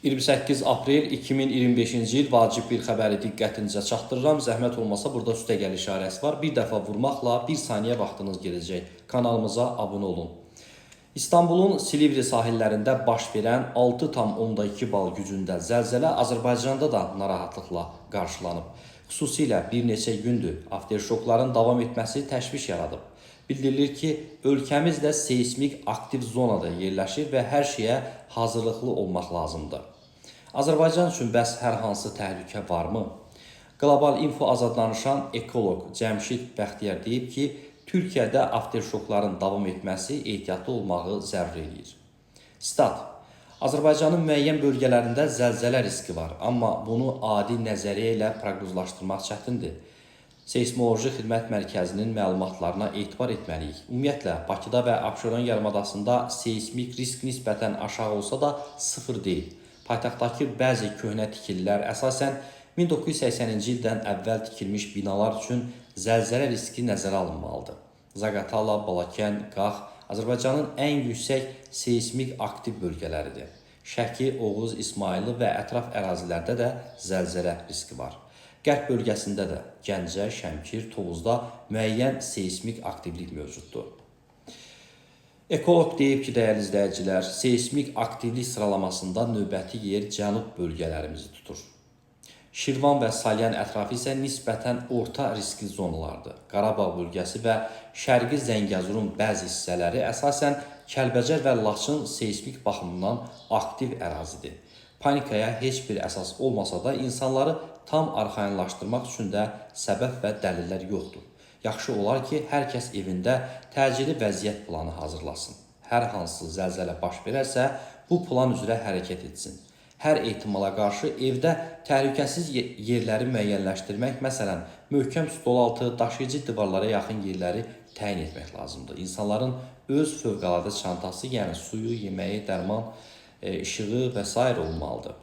28 aprel 2025-ci il vacib bir xəbəri diqqətinizə çatdırıram. Zəhmət olmasa burada üstəgəl işarəsi var. Bir dəfə vurmaqla bir saniyə vaxtınız gedəcək. Kanalımıza abunə olun. İstanbulun Silivri sahillərində baş verən 6,2 bal gücündə zəlzələ Azərbaycanda da narahatlıqla qarşılanıb. Xüsusilə bir neçə gündür afterşokların davam etməsi təşviş yaradıb. Bildirilir ki, ölkəmiz də seysmik aktiv zonada yerləşir və hər şeyə hazırlıqlı olmaq lazımdır. Azərbaycan üçün bəs hər hansı təhlükə varmı? Qlobal Info Azad danışan ekoloq Cəmşid Bəxtiyar deyib ki, Türkiyədə afterşokların davam etməsi ehtiyatlı olmağı zəruri eləyir. Stat: Azərbaycanın müəyyən bölgələrində zəlzələ riski var, amma bunu adi nəzəriyyə ilə proqnozlaşdırmaq çətindir. Seysmoloji Xidmət Mərkəzinin məlumatlarına etibar etməliyik. Ümumiyyətlə, Bakıda və Abşeron yarımadasında seysmik risk nisbətən aşağı olsa da sıfır deyil. Paytaxtdakı bəzi köhnə tikililər, əsasən 1980-ci ildən əvvəl tikilmiş binalar üçün zəlzələ riski nəzərə alınmalıdır. Zaqatala, Balakən, Qax Azərbaycanın ən yüksək seysmik aktiv bölgələridir. Şəki, Oğuz, İsmayıllı və ətraf ərazilərdə də zəlzələ riski var. Qərb bölgəsində də Gəncə, Şəmkir, Tovuzda müəyyən seysmik aktivlik mövcuddur. Ekoloq deyib ki, dəyərli izləyicilər, seysmik aktivlik sıralamasında növbəti yer cənub bölgələrimizi tutur. Şirvan və Salyan ətrafı isə nisbətən orta riskli zonalardır. Qarabağ bölgəsi və Şərqi Zəngəzurun bəzi hissələri, əsasən Kəlbəcər və Laçın seysmik baxımdan aktiv ərazidir. Panikaya heç bir əsas olmasa da insanları tam arxayınlaşdırmaq üçün də səbəb və dəlillər yoxdur. Yaxşı olar ki, hər kəs evində təcili vəziyyət planı hazırlasın. Hər hansı zəlzələ baş verərsə, bu plan üzrə hərəkət etsin. Hər ehtimala qarşı evdə təhlükəsiz yerləri müəyyənləşdirmək, məsələn, möhkəm stol altı, daşıyıcı divarlara yaxın yerləri təyin etmək lazımdır. İnsanların öz fövqəladə çantası, yəni suyu, yeməyi, dərman, işığı və sair olmalıdır.